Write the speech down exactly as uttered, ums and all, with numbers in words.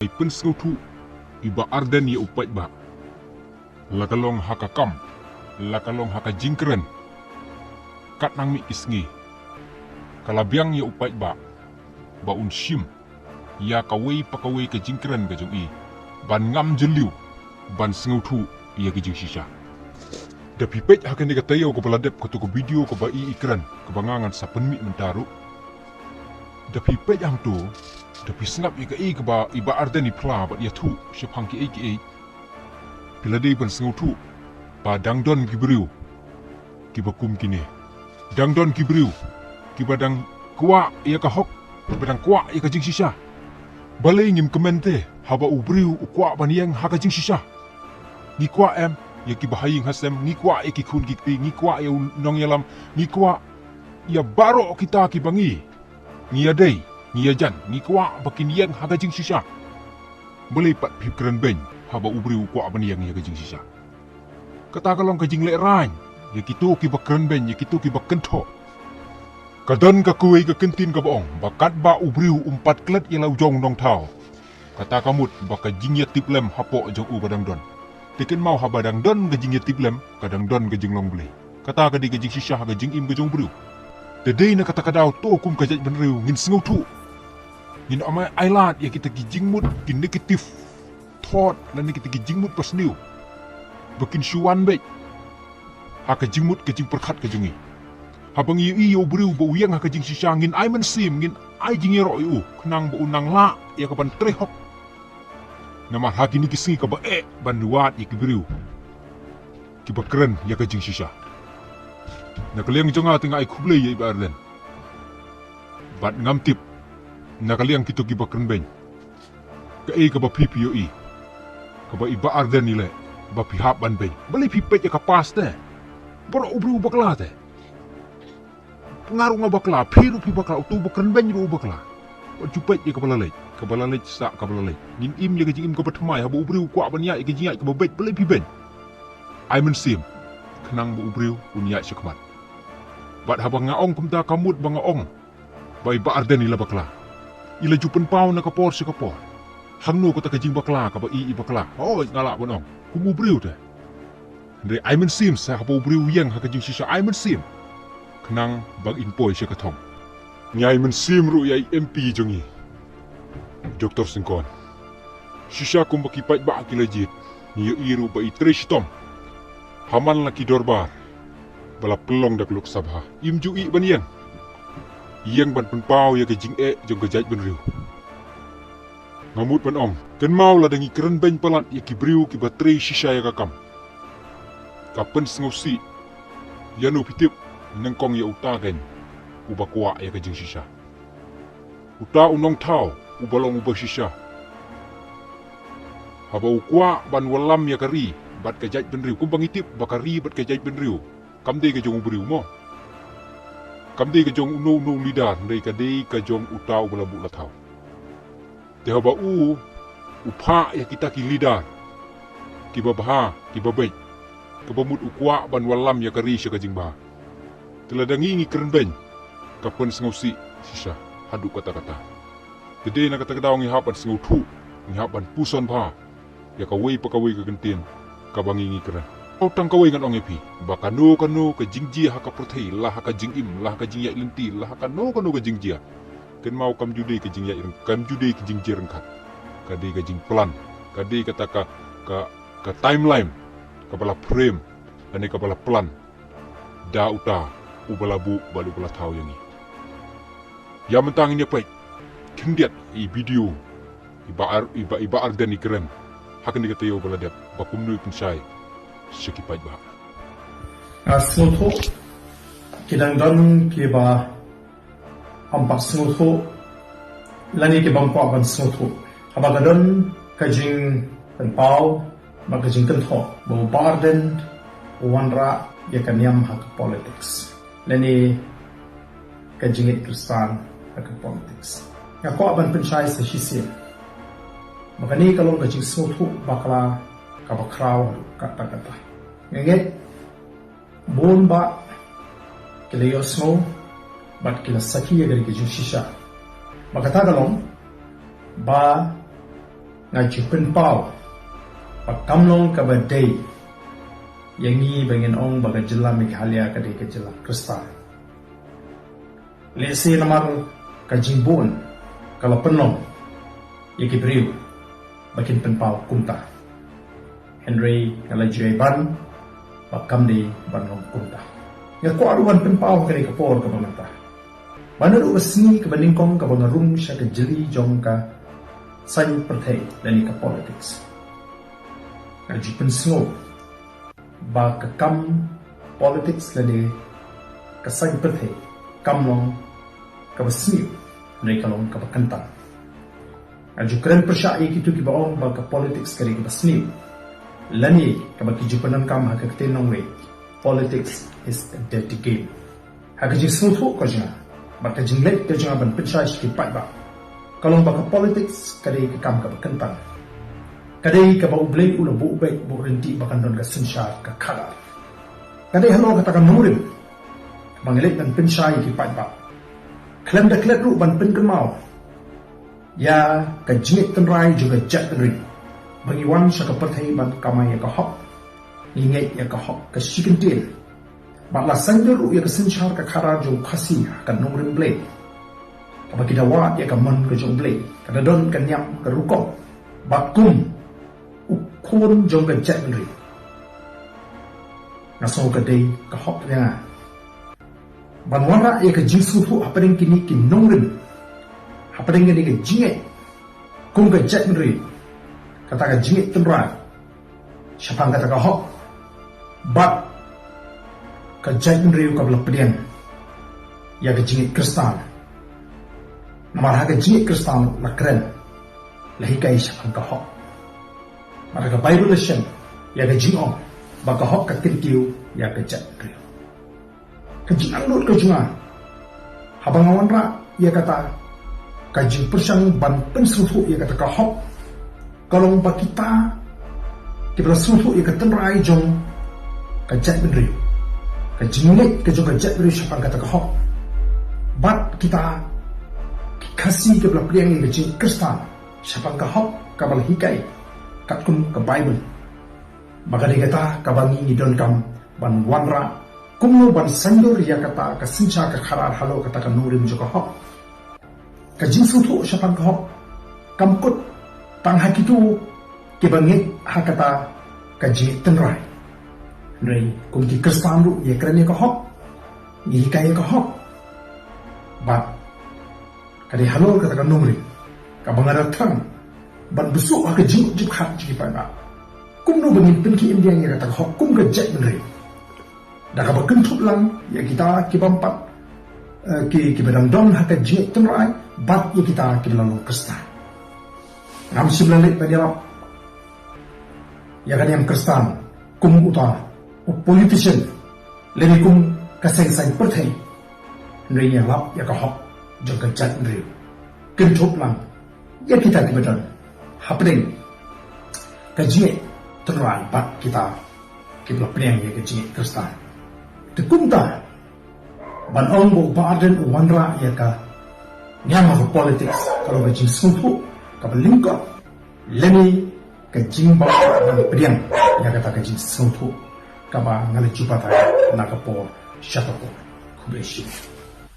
Ai pynsngewthuh i Bah Ardent ïa u paidbah. La ka long ha ka kam, la ka long ha ka jingkren. Katnang mih ki sngi, ka la biang ïa u paidbah ba un shim ïa kawei pa kawei ka jingkren ka jong i, ban ngam jylliew ban sngewthuh ïa ki jingshisha. Da phi peit ha kane ka taïew kaba la dep, kato ka video kaba i i kren, kaba nga ngan sa pynmih mynta ruh. Da phi peit hangto, da phi sngap ïa kaei kaba i Bah Ardent i phla bad ïathuh shaphang kiei kiei. Phi la dei ban sngewthuh ba dang don ki briew kiba kum kine. Dang don ki briew kiba dang kwah ïa ka hok, kiba dang kwah ïa ka jingshisha. Balei ngim kmen te haba u briew u kwah ban ïeng ha ka jingshisha? Ngi kwah em ïa kiba ha ïing ha sem, ngi kwah ïa ki khun ki kti, ngi kwah ïa u nongïalam, ngi kwah ïa baroh kita kiba ngi, ngi ïadei, ngi ïajan, ngi kwah ba kin ïeng ha ka jingshisha. Balei pat phi kren beiñ haba u briew u kwah ban ïeng ïa ka jingshisha? Kata ka long ka jinglehrain ïa kito kiba kren beiñ, ïa kito kiba kynthoh. Ka don ka kawei ka kyntien kaba ong ba katba u briew um pat klet ïa la u jong u nongthaw, kata ka mut ba ka jingïatiplem hapoh jong u ka dang don. Te kynmaw, haba dang don ka jingïatiplem, ka dang don ka jinglong Blei. Kata ka dei ka jingshisha ha ka jingim ka jong u briew. Te dei na kata ka daw to kum ka jaitbynriew ngin sngewthuh, ngin ym ailad ïa kita ki jingmut, ki negative thought lane kita ki jingmut basniew ba kin shu wan beit ha ka jingmut ka jingpyrkhat ka jong ngi. Haba ngi ïohi ïa u briew ba u ïeng ha ka jingshisha, ngin ai mynsiem, ngin ai jingïaroh ïa u khnang ba un nang lah ïa ka ban trei hok. Namar ha kine ki sngi kaba eh ban wad ïa ki briew kiba kren ïa ka jingshisha. Na ka liang jong nga te nga ai khublei ïa i Bah Ardent. Bad ngam tip na ka liang kito kiba kren beiñ, kaei kaba phi phi ïohi kaba i Bah Ardent i leh ba phi hap ban beiñ? Balei phi peit ïa ka past te? Baroh u briew u bakla te. Nga ruh nga bakla, phi ruh phi bakla, uto uba kren beiñ ruh u bakla. Wat ju peit ïa kaba la leit, kaba la leit sah, kaba la leit. Ngin im ïa ka jingim kaba thymmai. Haba u briew u kwah ban ïaid ïa ka jingïaid kaba beit, balei phi beiñ? Ai mynsiem khnang ba u briew un ïaid shakhmat. Bad haba nga ong kumta, ka mut ba nga ong ba i Bah Ardent i la bakla. I la ju pynpaw na ka por sha ka por. Hangno kata ka jingbakla kaba i i bakla? Hooid, nga lah ban ong kum u briew te. Hynrei ai mynsiem sa haba u briew u ïeng ha ka jingshisha, ai mynsiem khnang ba in poi sha ka thong. Ngi ai mynsiem ruh ïa i M P jong ngi, Doctor Syngkon. Shisha kumba ki paidbah ki la jied, ngi ïohi ruh ba i trei shitom ha man la ki dorbar ba la pynlong da ka Lok Sabha. Im ju ïeh ban ïeng, ïeng ban pynpaw ïa ka jingeh jong ka jaitbynriew. Nga mut ban ong, kynmaw, lada ngi kren beiñ palat ïa ki briew kiba trei shisha ïa ka kam, ka pynsngewsih ïano phi tip, nyngkong ïa uta keiñ uba kwah ïa ka jingshisha. Uta u nongthaw uba long uba shisha, haba u kwah ban wallam ïa ka ri bad ka jaitbynriew, kumba ngi tip ba ka ri bad ka jaitbynriew kam dei ka jong u briew mo. Kam dei ka jong uno uno u leader, hynrei ka dei ka jong uta uba la buh la thaw. Te haba u, u phah ïa kita ki leader kiba bha, kiba beit, kaba mut u kwah ban wallam ïa ka ri sha ka jingbha, te lada ngi ngi kren beiñ, ka pynsngewsih shisha haduh katta katta. Te dei na kata ka daw ngi hap ban sngewthuh, ngi hap ban puson bha ïa kawei pa kawei ka kyntien kaba ngi ngi kren. Thaw tang kawei ngan ong ïa phi ba kano kano ka jingjia ha ka pyrthei, la ha ka jingim, la ha ka jingïaid lynti, la ha kano kano ka jingjia, kynmaw, kam ju dei ka jingïaid ryng-, kam ju dei ka jingjia ryngkat. Ka dei ka jingplan, ka dei kata ka, ka, ka timeline kaba la frame lane kaba la plan da uta uba la buh bad uba la thaw ïa ngi. Ïa mynta ngin ïa peit khyndiat i video i Bah Ar-, i Bah, i Bah Ardent i kren ha kane ka taïew ba la dep, ba kumno i pynshai sha ki paidbah. Nga sngewthuh ki dang don kiba ym pat sngewthuh lane ki bym kwah ban sngewthuh. Haba ka don ka jingpynpaw bad ka jingkynthoh ba u Bah Ardent u wanrah ïa ka niam ha ka politics lane ka jingngeit Khristan ha ka politics. Nga kwah ban pynshai sa shisien ba kane ka long ka jingsngewthuh bakla kaba khraw haduh katta katta. Nga ngeit bun bah ki la ïohsngew bad ki la sakhi ïa kane ka jingshisha. Ba kata ka long ba Nga ju pynpaw ba kam long kaba dei ïa ngi ba ngin ong ba ka jylla Meghalaya ka dei ka jylla Khristan. Lehse namar ka jingbun ka la pynlong ïa ki briew ba kin pynpaw kumta. Hynrei nga la ju ai ban ba kam dei ban long kumta. Nga kwah ruh ban pynpaw ha kane ka por kaba mynta ba naduh ka sngi kaba nyngkong kaba nga rung sha ka jylliew jong ka saiñ pyrthei lane ka politics, nga ju pynsngew ba ka kam politics lane ka saiñ pyrthei kam long kaba sniew, hynrei ka long kaba kyntang. Nga ju kren pyrshah ïa kito kiba ong ba ka politics ka dei kaba sniew, lane kaba ki ju pyndonkam ha ka ktien nongwei, "Politics is a dirty game." Ha ka jingsngewthuh ka jong nga bad ka jingleit ka jong nga ban pynshai sha ki paidbah, ka long ba ka politics ka dei ka kam kaba kyntang. Ka dei kaba U Blei u la buh beit buh ryntih ba kan don ka synshar ka khadar. Ka dei halor kata ka nongrim ba nga leit ban pynshai ïa ki paidbah, khlem da klet ruh ban pynkynmaw ïa ka jingngeit tynrai jong ka jaitbynriew ba ngi wan sha ka pyrthei ban kamai ïa ka hok, ngi ngeit ïa ka hok ka shi kyntien. Bad la saiñdur ruh ïa ka synshar ka khadar jong u Khasi ha ka nongrim Blei, kaba ki da wad ïa ka mon ka jong U Blei, ka da don ka niam ka rukom bad kum u khun jong ka jaitbynriew. Nga sngew ka dei ka hok ïa nga ban wanrah ïa ka jingsngewthuh hapdeng kine ki nongrim, hapdeng kane ka jingngeit kum ka jaitbynriew, kata ka jingngeit tynrai shaphang kata ka hok, bad ka jaitbynriew kaba la pdiang ïa ka jingngeit Khristan. Namar ha ka jingngeit Khristan la kren, la hikai shaphang ka hok. Bad ka Baibl la shem ïa ka jingong ba ka hok ka kyntiew ïa ka jaitbynriew. Ka jingangnud ka jong nga haba nga wanrah ïa kata ka jingpyrshang ban pynsngewthuh ïa kata ka hok, ka long ba kita kiba la sngewthuh ïa ka tynrai jong ka jaitbynriew, ka jingngeit ka jong ka jaitbynriew shaphang kata ka hok, bad kita ki Khasi kiba la pdiang ïa ka jingngeit Khristan shaphang ka hok kaba la hikai katkum ka Baibl, ba ka dei kata kaba ngi ngi donkam ban wanrah kumno ban saiñdur ïa kata ka synshar ka khadar halor kata ka nongrim jong ka hok. Ka jingsngewthuh shaphang ka hok kam kut tang ha kito kiba ngeit ha kata ka jingngeit tynrai. Hynrei kum ki Khristan ruh ngi kren ïa ka hok, ngi hikai ïa ka hok, bad ka dei halor kata ka nongrim kaba nga da thrang ban bsut ha ka jingmut jingpyrkhat jong ki paidbah kumno ba ngin pynkhih pyndiang ïa kata ka hok kum ka jaitbynriew, da kaba kynthup lang ïa kita ki bym pat, eh, ki, kiba dang don ha ka jingngeit tynrai bad ïa kita kiba la long Khristan. Ngam shym la leit ban ïalap ïa ka niam Khristan kum uta u politician lane kum ka seng saiñ pyrthei. Hynrei ngi ïalap ïa ka hok jong ka jaitbynriew, kynthup lang ïa kita kiba don hapdeng ka jingngeit tynrai bad kita kiba la pdiang ïa ka jingngeit Khristan. Te kumta ban ong ba u Bah Ardent u wanrah ïa ka niam ha ka politics ka long ka jingsngewthuh kaba lyngkot lane ka jingbym pat ban pdiang ïa kata ka jingsngewthuh kaba nga la ju batai na ka por sha ka por. Khublei shibun.